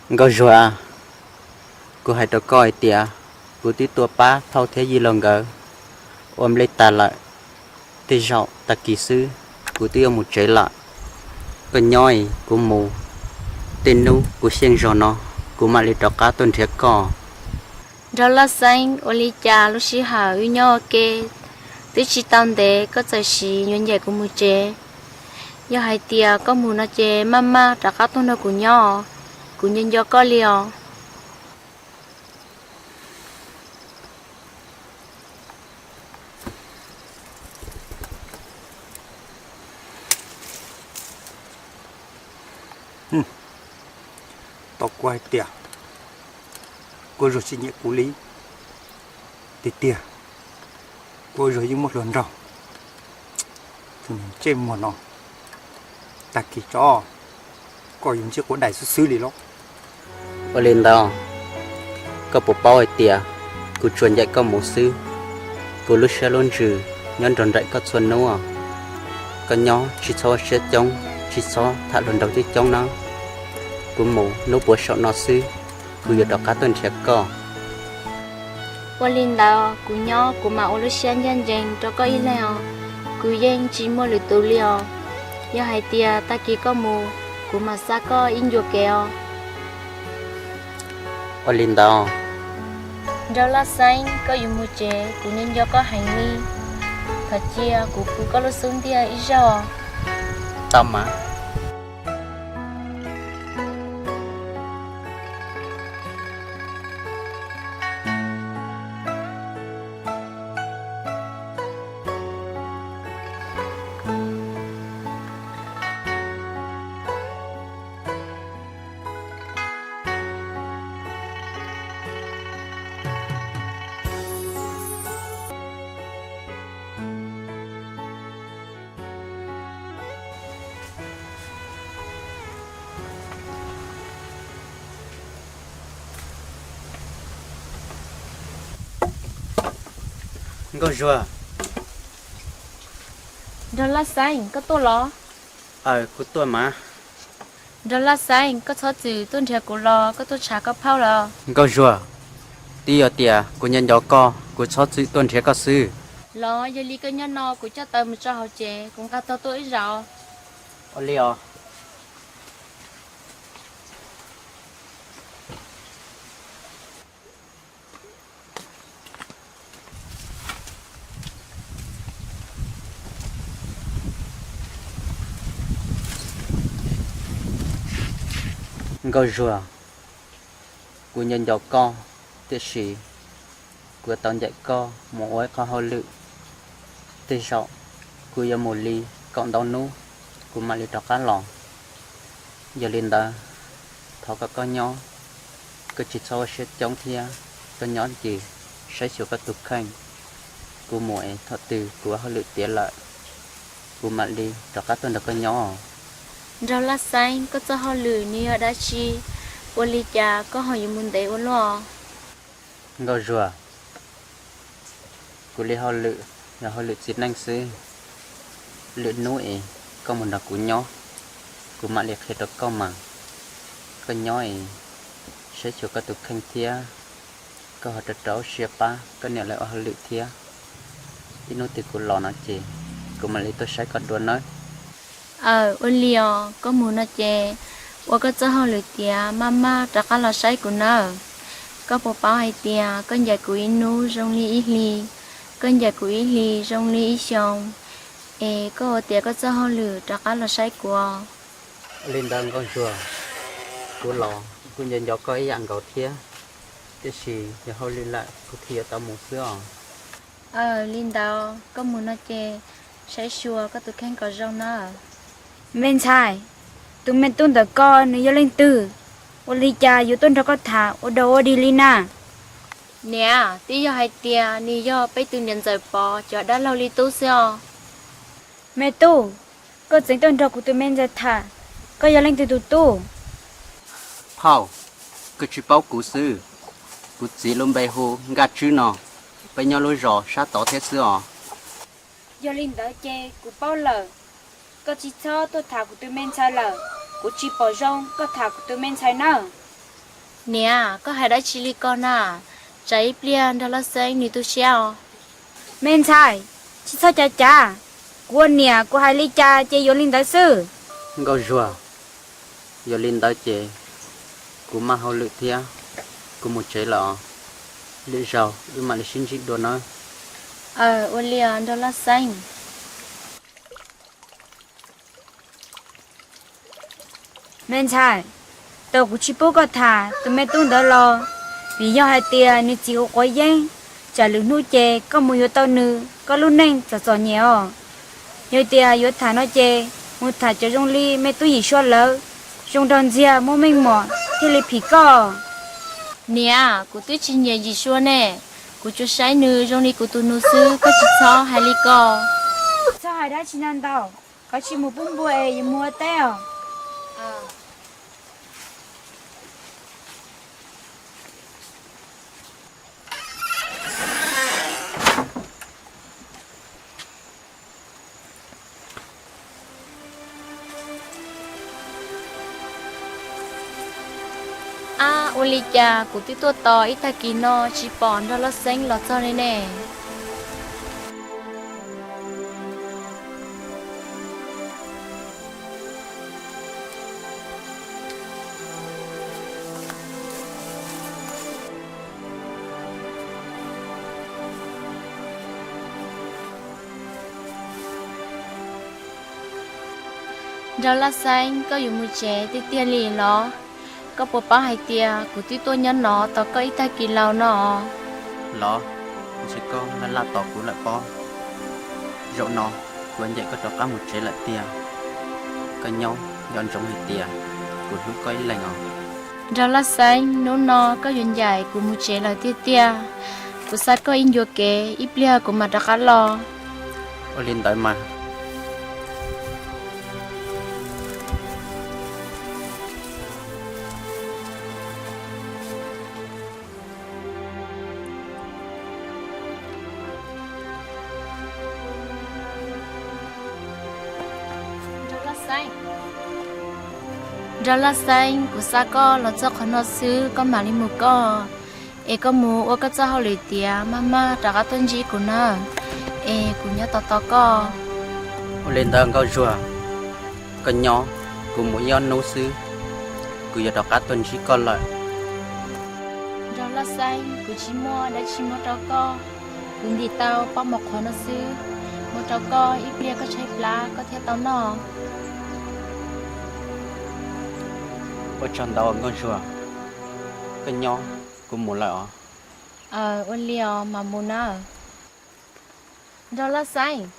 Nkauj Zuag, kuv hais rau koj hais tias kuv twb tuaj pab Phauj thiab Yij Laug nkawd ua nplej tas lawm, tej zaum tag kis xwb kuv twb yuav mus tsev lawm. Koj nyob es kuv mus, tej hnub kuv xyeej zog no kuv mam li rov qab tuaj nrhiav koj. Nraug Laj Xeeb, ua li cas lub sij hawm wb nyob ua ke twb tsis tau ntev koj txawm sim yuav ncaim kuv mus tsev? Yog hais tias koj mus no ces maj maj rov qab tuaj nrog kuv nyob, kuv nco nco koj li os. Tau kuv hais tias Nkauj Zuag tsis nyiam kuv li, tiag tiag Nkauj Zuag yeej muaj hluas nraug. Tus niag ntsej muag no, tag kis tso koj yuav ntsib quav daim xwb xwb li los. Ua li ntawd, koj puas paub hais tias kuv tsuas ncaim koj mus xwb, kuv lub siab lub ntsws nyob nrog nraim koj txhua hnub. Koj nyob tsis txhob ua siab coob, tsis txhob tham hluas nraug coob coob na. Kuv mus hnub puav saum no xwb, kuv yuav rov qab tuaj nrhiav koj. Ua li ntawd kuv nyob kuv mam ua lub siab ncaj ncees rau koj ib leeg os, kuv yeej tsis muaj lwm tus li os. Yog hais tias tag kis koj mus, kuv mam xa koj ib ncua kev os. Ua li ntawd. Nraug Laj Xeeb, koj yuav mus tsev kuv nco nco koj heev li, thov cia kuv pw koj lub xub ntiag ib zaug. Tau mas. Nkauj Zuag. Nraug Laj Xeeb, koj tuaj los? Aws, kuv tuaj mas. Nraug Laj Xeeb, koj txhob txwm tuaj nrhiav kuv los koj tuaj tshav koj phauj los? Nkauj Zuag, twb yog tias kuv nco nco koj kuv txhob txwm tuaj nrhiav koj xwb. Los yog li koj nyob no kuv coj taw mus tso hauv tsev kuv nqa tog tuaj ib zaug. Ua li os. Nkauj Zuag, kuv nco nco koj, tiam sis kuv tau ncaim koj mus ua ib qho hauj lwm, tej zaum kuv yuav mus li kaum ntau hnub kuv mam li rov qab los. Yog li ntawd, thov kom koj nyob, koj tsis txhob ua siab coob thiab, koj nyob ces saib xyuas koj tus kheej. Kuv mus es thaum twg kuv ua hauj lwm tiav lawm, kuv mam li rov qab tuaj nrog koj nyob. Nraug Laj Xeeb, koj txoj hauj lwm nws yog dab tsi, ua li cas koj ho yuav mus ntev ua luaj? Nkauj Zuag, kuv li hauj lwm yog hauj lwm txiv neej xwb. Lwm hnub es koj mus nrog kuv nyob, kuv mam li qhia rau koj mas. Koj nyob es saib xyuas koj tus kheej thiab, koj ho rau rau siab pab koj niam lawv ua hauj lwm thiab. Ib hnub twg kuv los no ces kuv mam li tuaj saib koj dua nawb. Aws, ua li os, koj mus no ces ua koj txoj hauj lwm tiav maj maj rov qab los saib kuv nawb. Koj puas paub hais tias koj ncaim kuv ib hnub zoo li ib hli, koj ncaim kuv ib hli zoo li ib xyoo, es koj ua tiav koj txoj hauj lwm rov qab los saib kuv os. Li ntawd Nkauj Zuag, kuv los kuv nco nco koj ib yam nkaus thiab, tiam sis yog hauj lwm lawm kuv thiaj yuav tau mus xwb os. Aws, li ntawd koj mus no ces saib xyuas koj tus kheej kom zoo na. Me ntxhais, tus me tub ntawm koj nws yog leej twg? Ua li cas yuav tuaj nrog koj tham ua dog ua dig li na? Niam, twb yog hais tias nws yog peb tus niam ntxawm Pov cov dab laug li tub xwb os. Me tub, koj tseem tuaj nrog kuv tus me ntxhais tham, koj yog leej twg tus tub? Phauj, koj tsis paub kuv xwb, kuv txiv lub npe hu Nkaj Tswb no, peb nyob lub zos sab tod thiab xwb os. Yog li ntawd ces kuv paub lawm, koj tsis txhob tuaj tham kuv tus me ntxhais lawm, kuv tsis pom zoo koj tham kuv tus me ntxhais nawb. Niam, koj hais dab tsi li ko na? Tsam ib pliag Nraug Laj Xeeb nws tu siab os. Me ntxhais, tsis txhob cav cav, kuv ua niam kuv hais li cas ces yuav li ntawd xwb. Nkauj Zuag, yog li ntawd ces kuv maj hauj lwm thiab, kuv mus tsev lawm os. Lwm zaus wb mam li sib ntsib dua nawb. Aw, ua li os Nraug Laj Xeeb. Me ntxhais, tos kuv tsis pub koj tham tus me tub ntawd los, vim yog hais tias nws txiv ua quav yeeb, tsam lwm hnub ces koj mus yuav tau nws, koj lub neej txom txom nyem os. Yog tias yuav tham no ces mus tham cov zoo li me tub Yim Sua lawv, zoo nraug ntxiag muaj meej mom thiaj li phim koj. Niam, kuv twb tsis nyiam Yim Sua ne, kuv tsuas saib nws zoo li kuv tus nus xwb, koj tsis txhob hais li ko. Txhob hais dab tsi no ntau, koj tsis mus pub npua es yuav mus ua teb os. Ab, ua li cas kuv twb tuaj tos ib tag kis no tsis pom Nraug Laj Xeeb los txog li ne? Nraug Laj Xeeb, koj yuav mus tsev tiag tiag li los? Koj puas paub hais tias kuv twb tuaj nyob no tos koj ib tag kis laus no? Los, ntshe koj laj laj tos kuv lawm pob. Zaum no kuv ncaim koj rov qab mus tsev lawm tiag. Koj nyob nco ntsoov hais tias kuv hlub koj ib leeg os. Nraug Laj Xeeb, hnub no koj yuav ncaim kuv mus tsev lawm tiag tiag. Kuv xa koj ib ncua kev, ib pliag kuv mam rov qab los. Ua li ntawd mas. Nraug Laj Xeeb, kuv xa koj los txog qhov no xwb koj mam li mus koj. Es koj mus ua koj txoj hauj lwm tiav, maj maj rov qab tuaj ntsib kuv nawb. Es kuv nyob tos tos koj. Ua li ntawd Nkauj Zuag, koj nyob, kuv mus ib ob hnub xwb, kuv yuav rov qab tuaj ntsib koj lawm. Nraug Laj Xeeb, kuv tsis muaj dab tsi muab rau koj. Kuv ntim tau pob mov qhuav no xwb, muab rau koj, ib pliag koj tshaib plab koj thiaj tau noj. Ua tsaug ntau Nkauj Zuag, koj nyob, kuv mus lawm os. Aw, ua li os, mam mus nawb. Nraug Laj Xeeb.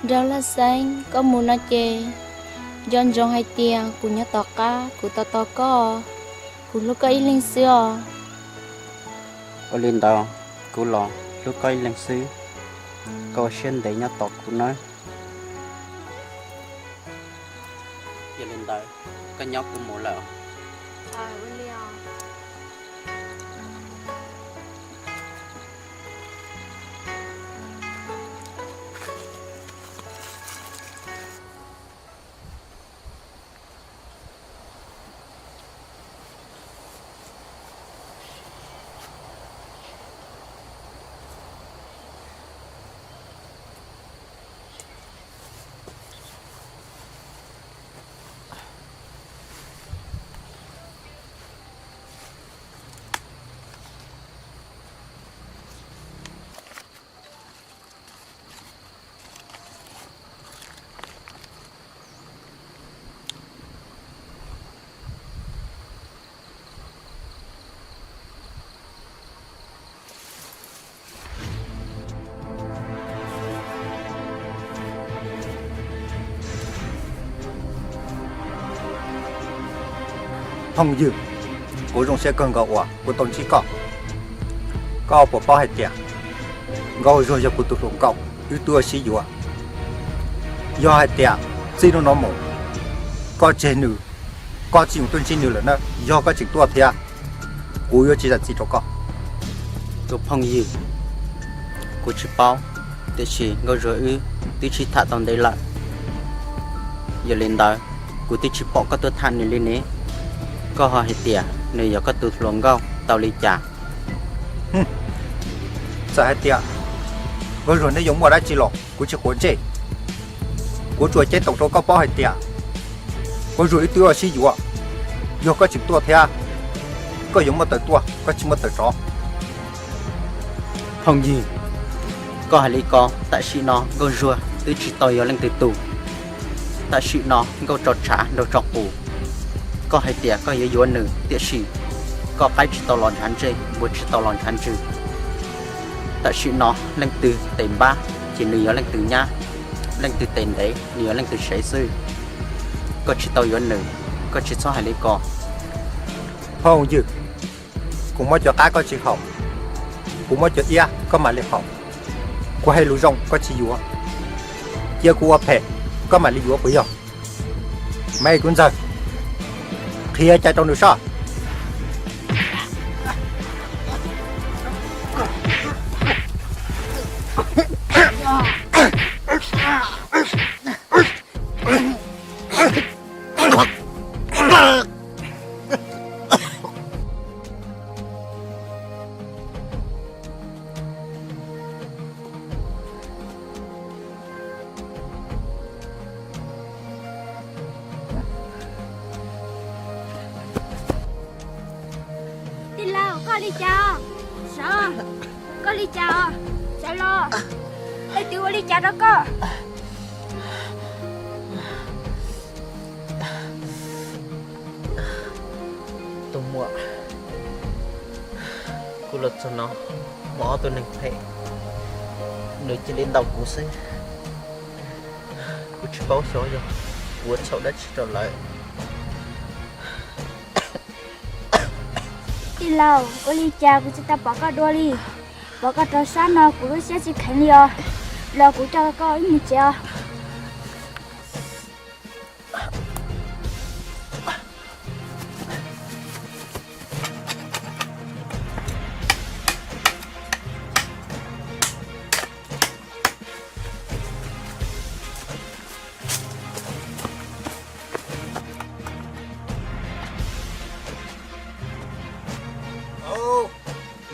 Nraug Laj Xeeb, koj mus no ces nco ntsoov hais tias kuv nyob tom qab kuv tos tos koj, kuv hlub koj ib leeg xwb os. Ua li ntawd, kuv los hlub koj ib leeg xwb, koj ua siab ntev nyob tos kuv nawb. Yog li ntawd, koj nyob, kuv mus lawm. Phooj ywg, kuv zoo siab kawg nkaus uas kuv tau ntsib koj. Koj puas paub hais tias Nkauj Zuag yog kuv tus hluas nkauj wb tuaj sib yuav? Yog hais tias txij hnub no mus koj tseg nws, koj tsis mus tuaj ntsib nws lawm na, yog koj tseem tuaj thiab, kuv yuav tsis zam txim rau koj. Tus phooj ywg, Kuv tsis paub, tiam sis Nkauj Zuag wb twb sib tham tau ntev lawm. Yog li ntawd, kuv twb tsis pom koj tuaj tham nws li ne. Koj ho hais tias nws yog koj tus hluas nkauj tau li cas? Txawm hais tias Nkauj Zuag neb yuav muaj dab tsi los kuv tsis quav ntsej. Kuv tsuas ceeb toom rau koj paub hais tias Nkauj Zuag wb twb sib yuav. Yog koj tseem tuaj thiab, koj yuav muaj taws tuaj, koj tsis muaj taws rov. Phooj ywg, koj hais li ko, tam sim no Nkauj Zuag twb tsis tau yog leej twg tus. Tam sim no Nkauj tso tshav nraug tso qus. Koj hais tias koj yuav yuav nws, tiam sis koj qaib tsis tau los ntshav ntsej, npua tsis tau los ntshav ntswg. Tam sim no leej twg tes npab ces nws yog leej twg nyab, leej twg tes ntev nws yog leej twg sev xwb. Koj tsis tau yuav nws, koj tsis txhob hais li ko. Phooj ywg, kuv muab cov qab koj tsis haus, kuv muab cov iab koj mam li haus. Kuv hais lus zoo koj tsis yuav, cia kuv ua phem koj mam li yuav puas yog? Me kuv ntxawg, qhia cas rau nws soj. Tij laug, koj li cas? Sawv, koj li cas? Sawv los, leej twg ua li cas rau koj? Tus muam, kuv los txog no muaj ob tug neeg phem, nws cia li ntaus kuv xwb. Kuv tsis paub xyov yog kuv ua txhaum dab tsi rau lawv. Tij laug, ua li cas kuv tsis tau pom koj dua li? Pom koj rau sab no kuv lub siab tsis kheev li os. Los kuv coj koj ib mus tsev os.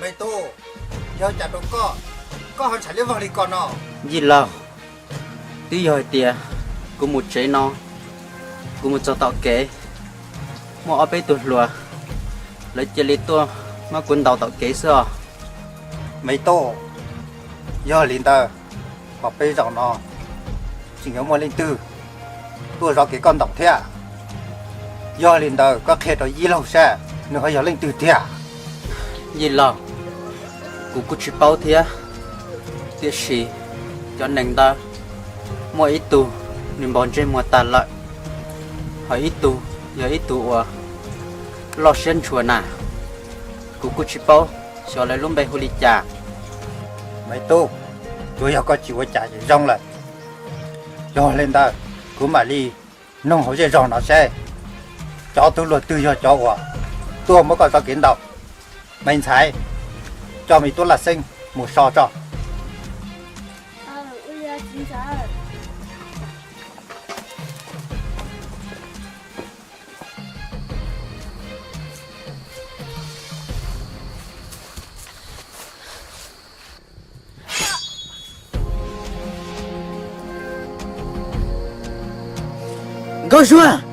Me tub, yog cas rau koj, koj ho ntshai liab vog li ko no? Yij laug, twb yog hais tias kuv mus tsev no, kuv mus txog tom kev, muaj ob peb tug hluas, lawv cia li tuaj muab kuv ntaus tom kev xwb os. Me tub, yog li ntawd, pom peb zaum no tseem yuav muaj leej twg tuaj zov kev koj ntaus thiab. Yog li ntawd koj qhia rau yij laug saib nws ho yog leej twg tiag. Yij laug, kuv kuj tsis paub thiab, tiam sis cov neeg ntawd muaj ib tug nws npog ntsej muag tas lawm, ho ib tug yog ib tug uas loj siab ntshua na. Kuv kuj tsis paub xyov lawv lub npe hu li cas. Me tub, tsuas yog koj tsis ua cas ces zoo lawm. Yog li ntawd, kuv mam li nug hauv zej zog no seb cov tub hluas twg yog cov uas tuaj muab koj zov kev ntaus. Me ntxhais, coj me tub Laj Xeeb mus so tso. Nkauj Zuag,